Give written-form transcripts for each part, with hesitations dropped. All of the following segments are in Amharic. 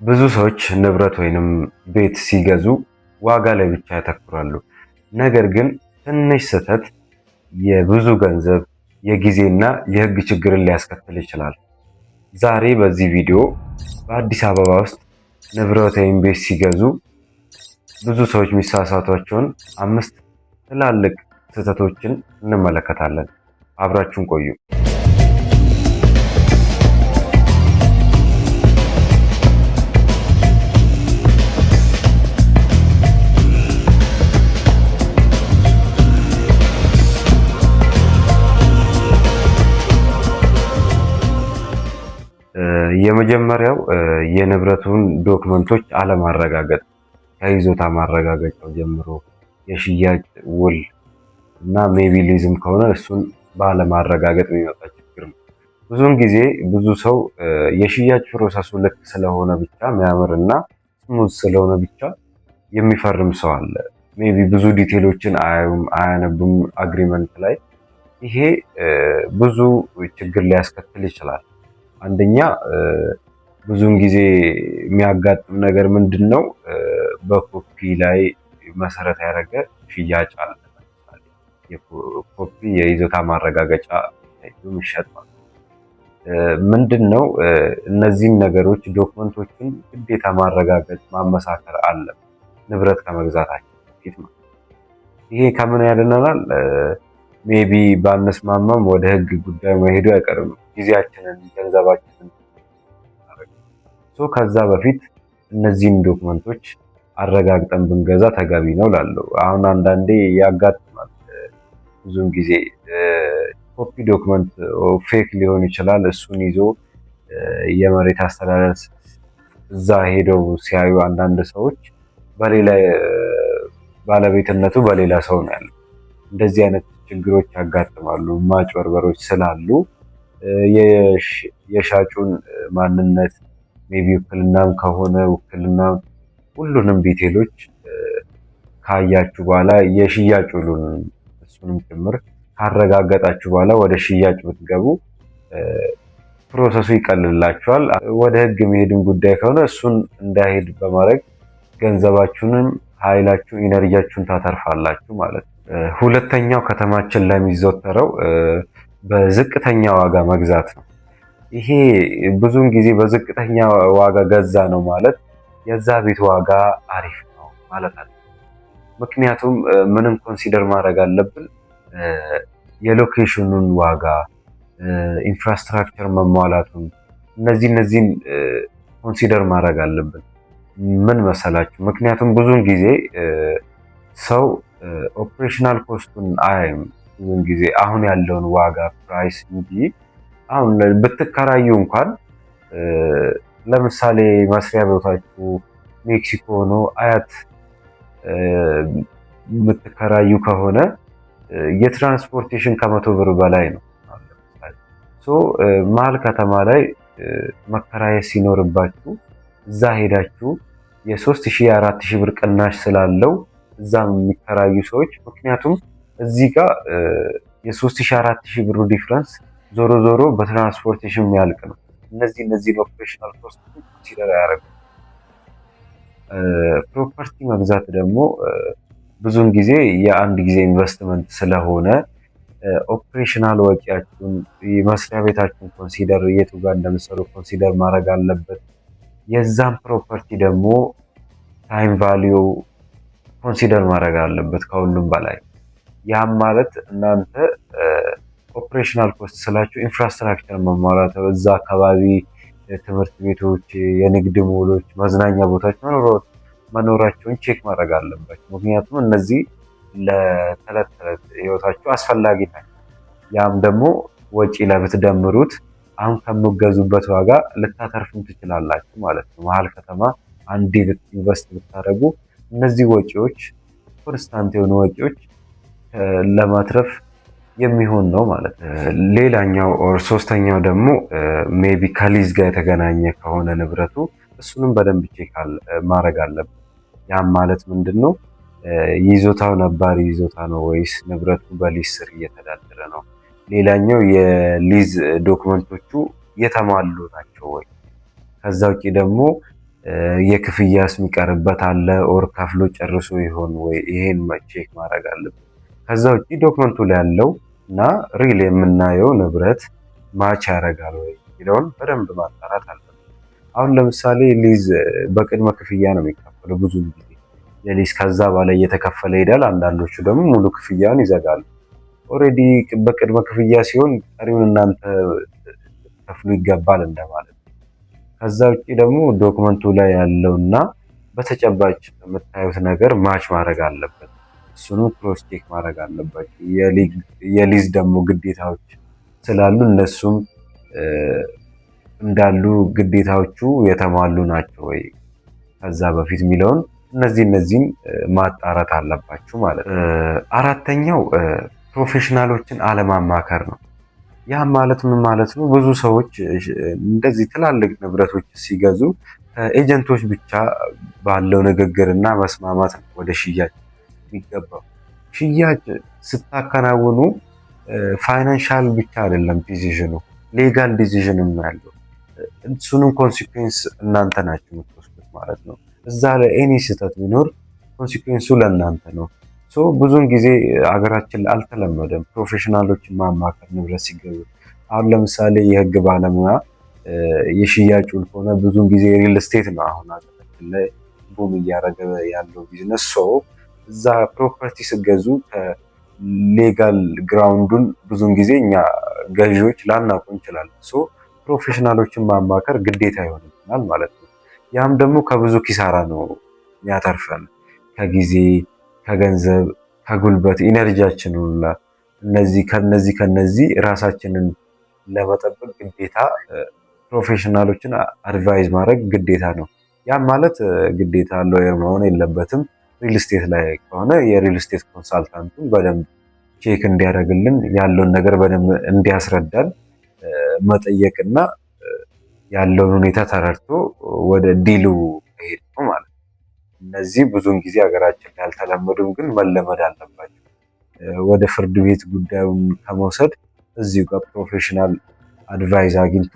ብዙ ሰዎች ንብረት ወይንም ቤት ሲገዙ ዋጋ ላይ ብቻ ያተኩራሉ። ነገር ግን ትንሽ ስህተት የብዙ ገንዘብ፣ የጊዜና የሕግ ችግርን ሊያስከትል ይችላል። ዛሬ በዚህ ቪዲዮ በአዲስ አበባ ውስጥ ንብረት ወይም ቤት ሲገዙ ብዙ ሰዎች የሚሳሳቷቸውን አምስት ትላልቅ ስህተቶችን እንመለከታለን። አብራችሁን ቆዩ። የመጀመሪያው የንብረቱን document ኦች አለማረጋገጥ፣ ከይዞታ ማረጋገጫው ጀምሮ የሽያጭ ውል እና maybe ሊዝም ከሆነ እሱን ባለማረጋገጥ የሚመጣ ችግር ነው። ብዙውን ጊዜ ብዙ ሰው የሽያጭ process ኡ ልክ ስለሆነ ብቻ፣ የሚያምር እና smooth ስለሆነ ብቻ የሚፈርም ሰው አለ። Maybe ብዙ detail ኦችን አያዩም፣ አያነቡም agreement ላይ። ይሄ ብዙ ችግር ሊያስከትል ይችላል። አንደኛ ብዙውን ጊዜ የሚያጋጥም ነገር ምንድን ነው? በኮፒ ላይ መሰረት ያደረገ ሽያጭ አለ። የኮፒ የይዞታ ማረጋገጫ የሚሸጥ ማለት ምንድን ነው? እነዚህን ነገሮች document ኦችን ግዴታ ማረጋገጥ፣ ማመሳከር አለ ንብረት ከመግዛታችን በፊት ማለት። ይሄ ከምን ያድነናል? Maybe ባንስማማም ወደ ህግ ጉዳይ መሄዱ አይቀርም። ጊዜያችንን፣ ገንዘባችንን። ከዛ በፊት እነዚህን document ኦች አረጋግጠን ብንገዛ ተገቢ ነው ላለው። አሁን አንዳንዴ ያጋጥማል። ብዙውን ጊዜ copy document fake ሊሆን ይችላል። እሱን ይዞ የመሬት አስተዳደር እዛ ሄደው ሲያዩ አንዳንድ ሰዎች በሌላ ባለቤትነቱ በሌላ ሰው ነው ያለው። እንደዚህ አይነት ችግሮች ያጋጥማሉ። ማጭበርበሮች ስላሉ የሻጩን ማንነት፣ maybe ውክልናም ከሆነ ውክልና፣ ሁሉንም detail ኦች ካያችሁ በኋላ፣ የሽያጭ ውሉን እሱንም ጭምር ካረጋገጣችሁ በኋላ ወደ ሽያጭ ብትገቡ process ኡ ይቀልላችኋል። ወደ ህግ የሚሄድን ጉዳይ ከሆነ እሱን እንዳይሄድ በማድረግ ገንዘባችሁንም ኃይላችሁን energy ያችሁን ታተርፋላችሁ ማለት ነው። ሁለተኛው ከተማችን ላይ የሚዘወተረው በዝቅተኛ ዋጋ መግዛት ነው። ይሄ ብዙውን ጊዜ በዝቅተኛ ዋጋ ገዛ ነው ማለት የዛ ቤት ዋጋ አሪፍ ነው ማለት አይደለም። ምክንያቱም ምንም consider ማድረግ አለብን፣ የ location ኑን ዋጋ፣ infrastructure መሟላቱን፣ እነዚህን consider ማድረግ አለብን። ምን መሰላችሁ? ምክንያቱም ብዙውን ጊዜ ሰው operational cost ኡን አያይም። ብዙውን ጊዜ አሁን ያለውን ዋጋ price እንጂ አሁን ብትከራዩ እንኳን፣ ለምሳሌ መስሪያ ቦታችሁ ሜክሲኮ ሆኖ አያት የምትከራዩ ከሆነ የ transportation ከ100 ብር በላይ ነው። መሀል ከተማ ላይ መከራየት ሲኖርባችሁ እዛ ሄዳችሁ የ3000፣ የ4000 ብር ቅናሽ ስላለው እዛም የሚከራዩ ሰዎች፣ ምክንያቱም እዚህ ጋር የ3000፣ 4000 ብሩ difference ዞሮ ዞሮ በ transportation የሚያልቅ ነው። እነዚህን operational cost consider አያደርጉም። Property መግዛት ደግሞ ብዙውን ጊዜ የአንድ ጊዜ ኢንቨስትመንት ስለሆነ operational ወጪያችሁን፣ መስሪያ ቤታችሁን consider፣ የቱ ጋር እንደምሰሩ consider ማድረግ አለበት። የዛም property ደግሞ time value consider ማድረግ አለበት ከሁሉም በላይ። ያም ማለት እናንተ operational cost ስላችሁ infrastructure መሟላት፣ እዛ አካባቢ ትምህርት ቤቶች፣ የንግድ ሞሎች፣ መዝናኛ ቦታዎች መኖራቸውን check ማድረግ አለባቸው። ምክንያቱም እነዚህ ለተለት ተለት ህይወታቸው አስፈላጊ ናቸው። ያም ደግሞ ወጪ ላይ ብትደምሩት አሁን ከምገዙበት ዋጋ ልታተርፉም ትችላላችሁ ማለት ነው። መሀል ከተማ አንዴ invest ብታደርጉ እነዚህ ወጪዎች፣ constant የሆኑ ወጪዎች ለማትረፍ የሚሆን ነው ማለት ነው። ሌላኛው or ሶስተኛው ደግሞ maybe ከሊዝ ጋር የተገናኘ ከሆነ ንብረቱ እሱንም በደንብ check ማድረግ አለብን። ያም ማለት ምንድን ነው? ይዞታው ነባር ይዞታ ነው ወይስ ንብረቱ በሊዝ ስር እየተዳደረ ነው? ሌላኛው የሊዝ document ኦቹ የተሟሉ ናቸው ወይ? ከዛ ውጭ ደግሞ የክፍያስ የሚቀርበት አለ or ከፍሎ ጨርሶ ይሆን ወይ? ይሄን check ማድረግ አለብን። ከዛ ውጭ document ኡ ላይ ያለው እና real የምናየው ንብረት match ያደርጋል ወይ የሚለውን በደንብ ማጣራት አለብን። አሁን ለምሳሌ ሊዝ በቅድመ ክፍያ ነው የሚከፈለው ብዙ ጊዜ የሊዝ፣ ከዛ በላይ እየተከፈለ ይሄዳል። አንዳንዶቹ ደግሞ ሙሉ ክፍያውን ይዘጋሉ። Already በቅድመ ክፍያ ሲሆን ቀሪውን እናንተ ከፍሉ ይገባል እንደማለት ነው። ከዛ ውጭ ደግሞ document ኡ ላይ ያለውና በተጨባጭ የምታዩት ነገር match ማድረግ አለበት። እሱንም cross check ማድረግ አለባቸው። የሊዝ ደግሞ ግዴታዎች ስላሉ እነሱም እንዳሉ ግዴታዎቹ የተሟሉ ናቸው ወይ ከዛ በፊት የሚለውን እነዚህን ማጣራት አለባችሁ ማለት ነው። አራተኛው professional ኦችን አለማማከር ነው። ያ ማለት ምን ማለት ነው? ብዙ ሰዎች እንደዚህ ትላልቅ ንብረቶች ሲገዙ ከ agent ኦች ብቻ ባለው ንግግር እና መስማማት ነው ወደ ሽያጭ የሚገባው። ሽያጭ ስታከናውኑ financial ብቻ አይደለም decision ኑ፣ legal decision ም ያለው፣ እሱንም consequence እናንተ ናችሁ የምትወስዱት ማለት ነው። እዛ ላይ any ስህተት ቢኖር consequence ኡ ለእናንተ ነው። So ብዙውን ጊዜ አገራችን ላይ አልተለመደም professional ኦችን ማማከር ንብረት ሲገዙ። አሁን ለምሳሌ የህግ ባለሙያ የሽያጩን ከሆነ፣ ብዙውን ጊዜ real estate ነው አሁን ሀገራችን ላይ boom እያደረገ ያለው business። So እዛ property ስገዙ ከ legal ground ኡን ብዙውን ጊዜ እኛ ገዢዎች ላናውቁ እንችላለን። So professional ኦችን ማማከር ግዴታ ይሆንብናል ማለት ነው። ያም ደግሞ ከብዙ ኪሳራ ነው የሚያተርፈን፣ ከጊዜ፣ ከገንዘብ፣ ከጉልበት፣ energy ያችን ሁላ። እነዚህ ከነዚህ ራሳችንን ለመጠበቅ ግዴታ professional ኦችን advise ማድረግ ግዴታ ነው። ያም ማለት ግዴታ lawyer መሆን የለበትም። Real estate ላይ ከሆነ የ real estate consultant ኡን በደንብ check እንዲያደርግልን፣ ያለውን ነገር በደንብ እንዲያስረዳን መጠየቅና ያለውን ሁኔታ ተረድቶ ወደ deal ኡ መሄድ ነው ማለት ነው። እነዚህ ብዙውን ጊዜ ሀገራችን ላይ አልተለመዱም፣ ግን መለመድ አለባቸው። ወደ ፍርድ ቤት ጉዳዩን ከመውሰድ እዚሁ ጋር professional advice አግኝቶ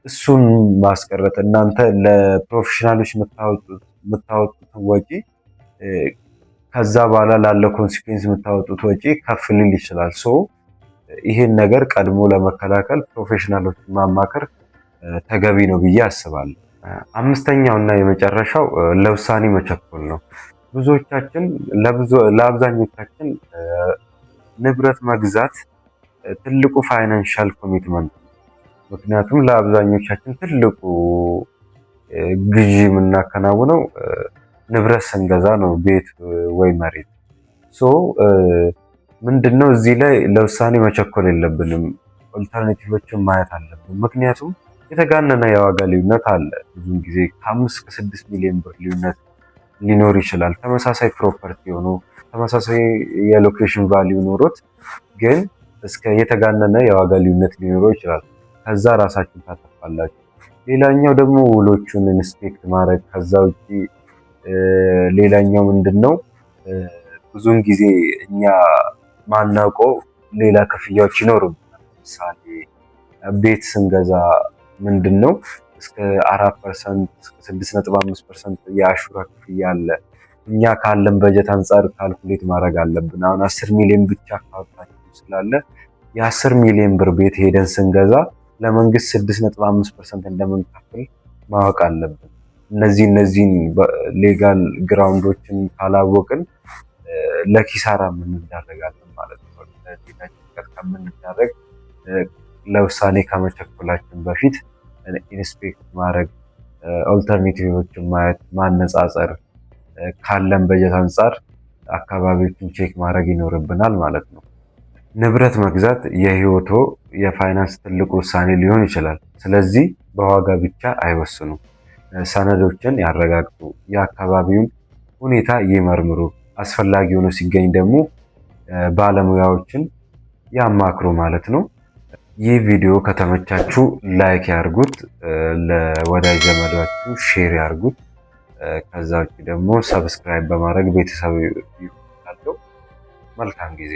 እሱን ማስቀረት፣ እናንተ ለ professional ኦች የምታወጡትን ወጪ ከዛ በኋላ ላለ consequence የምታወጡት ወጪ ከፍ ሊል ይችላል። So ይሄን ነገር ቀድሞ ለመከላከል professional ኦችን ማማከር ተገቢ ነው ብዬ አስባለሁ። አምስተኛው እና የመጨረሻው ለውሳኔ መቸኮል ነው። ብዙዎቻችን ለአብዛኞቻችን ንብረት መግዛት ትልቁ financial commitment ነው። ምክንያቱም ለአብዛኞቻችን ትልቁ ግዢ የምናከናውነው ንብረት ስንገዛ ነው፣ ቤት ወይ መሬት። So ምንድነው፣ እዚህ ላይ ለውሳኔ መቸኮል የለብንም። Alternative ኦችን ማየት አለብን። ምክንያቱም የተጋነነ የዋጋ ልዩነት አለ። ብዙን ጊዜ ከ5 እስከ 6 ሚሊዮን ብር ልዩነት ሊኖር ይችላል። ተመሳሳይ property ሆኖ፣ ተመሳሳይ የ location value ኖሮት ግን እስከ የተጋነነ የዋጋ ልዩነት ሊኖረው ይችላል። ከዛ ራሳችሁን ታተርፋላችሁ። ሌላኛው ደግሞ ውሎቹን inspect ማድረግ። ከዛ ውጪ ሌላኛው ምንድን ነው፣ ብዙውን ጊዜ እኛ ማናውቀው ሌላ ክፍያዎች ይኖሩብናል። ለምሳሌ ቤት ስንገዛ ምንድን ነው፣ እስከ 4%፣ እስከ 6.5% የአሹራ ክፍያ አለ። እኛ ካለን በጀት አንጻር calculate ማድረግ አለብን። አሁን 10 ሚሊዮን ብቻ ካወጣችሁ ስላለ የ10 ሚሊዮን ብር ቤት ሄደን ስንገዛ ለመንግስት 6.5% እንደምንከፍል ማወቅ አለብን። እነዚህን legal ground ኦችን ካላወቅን ለኪሳራ የምንዳረጋለን ማለት ነው። ለሌላ ጭንቀት ከምንዳረግ ለውሳኔ ከመቸኮላችን በፊት inspect ማድረግ፣ alternative ኦችን ማየት፣ ማነጻጸር፣ ካለን በጀት አንጻር አካባቢዎችን check ማድረግ ይኖርብናል ማለት ነው። ንብረት መግዛት የህይወቶ የፋይናንስ ትልቁ ውሳኔ ሊሆን ይችላል። ስለዚህ በዋጋ ብቻ አይወስኑም። ሰነዶችን ያረጋግጡ፣ የአካባቢውን ሁኔታ ይመርምሩ፣ አስፈላጊ ሆኖ ሲገኝ ደግሞ ባለሙያዎችን ያማክሩ ማለት ነው። ይህ ቪዲዮ ከተመቻችሁ like ያርጉት፣ ለወዳጅ ዘመዳችሁ share ያርጉት። ከዛ ውጭ ደግሞ subscribe በማድረግ ቤተሰብ ይሁኑ። መልካም ጊዜ።